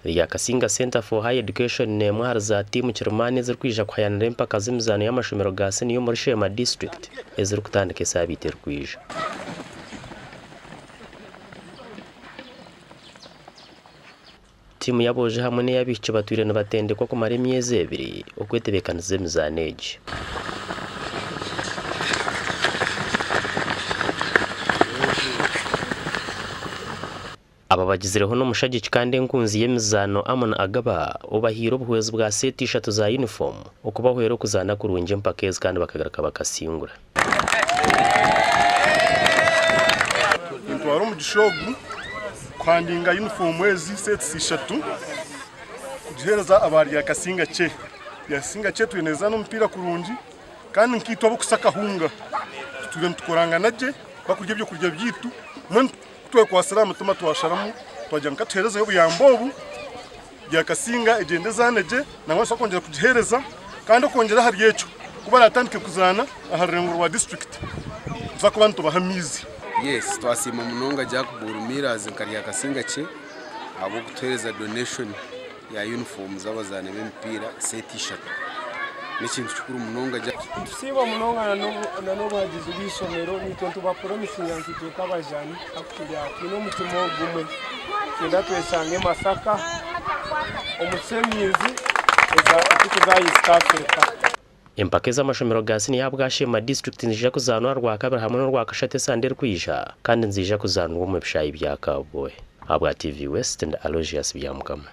Ryakasinga Centre for High Education n'emwe ahari za tiimu kirimaani ezirikwija kuhayanira empaka z'emizaano y'amashomero ga siniya omuri Sheema District ezirikutandika esaabiiti erikwija. Tiimu y'aboojo hamwe n'ey'abaishiki batwire nibatendekwa kumara emyezi ebiri okwetebeekanisiza emizaano egi. Aba bagizireho n'omushagiki kandi enkunzi y'emizaano Amon Agaba obahaire obuhwezi bwa seeti ishatu za yunifoomu okubahwera okuzaana kurungi empaka ezi kandi bakagaruka bakasingura. Nintwara omugisha ogu kuhandinga yunifoomu ezi seetisi ishatu kugiheereza aba Ryakasinga C. Ryakasinga C twine neezaana omupiira kurungi kandi nkaitwe ab'okusa akahunga tutwire nitukorangana gye bakurya ebyokurya byaitu mbwenu ku twekwatsire aha mutima twasharamu twagira ngu katuheerezeyo obuyambi obu Ryakasinga egyende ezaane gye nangwa nitubaasa kwongyera kugiheereza kandi okwongyera ahari ekyo ku baratandike kuzaana aha rurengo rwa disiturikiti nituza kuba nitubaha amaizi. Yes twasiima munonga Jack Bull Millers nka Ryakasinga kye ahabw'okutuheereza donation ya uniform z'abazaani b'emipiira seeti ishatu. N'ekintu kikuru munonga. Nitusiima munonga na n'obuhagizi bw'eishomero naitwe nitubapromisinga ngu itwe nk'abazaani twine omutima ogumwe nitwenda tweshange Masaka omu semis ez'okuza East Africa. Empaka ez'amashomero ga siniya ahabwa Sheema disiturikiti niziija kuzaanwa aha Rwakabiri hamwe n'Orwakashatu esande erikwija kandi niziija kuzaanirwa omu bishaayi bya Kabwe. Ahabwa TV West ndi Aloysius Byamukama.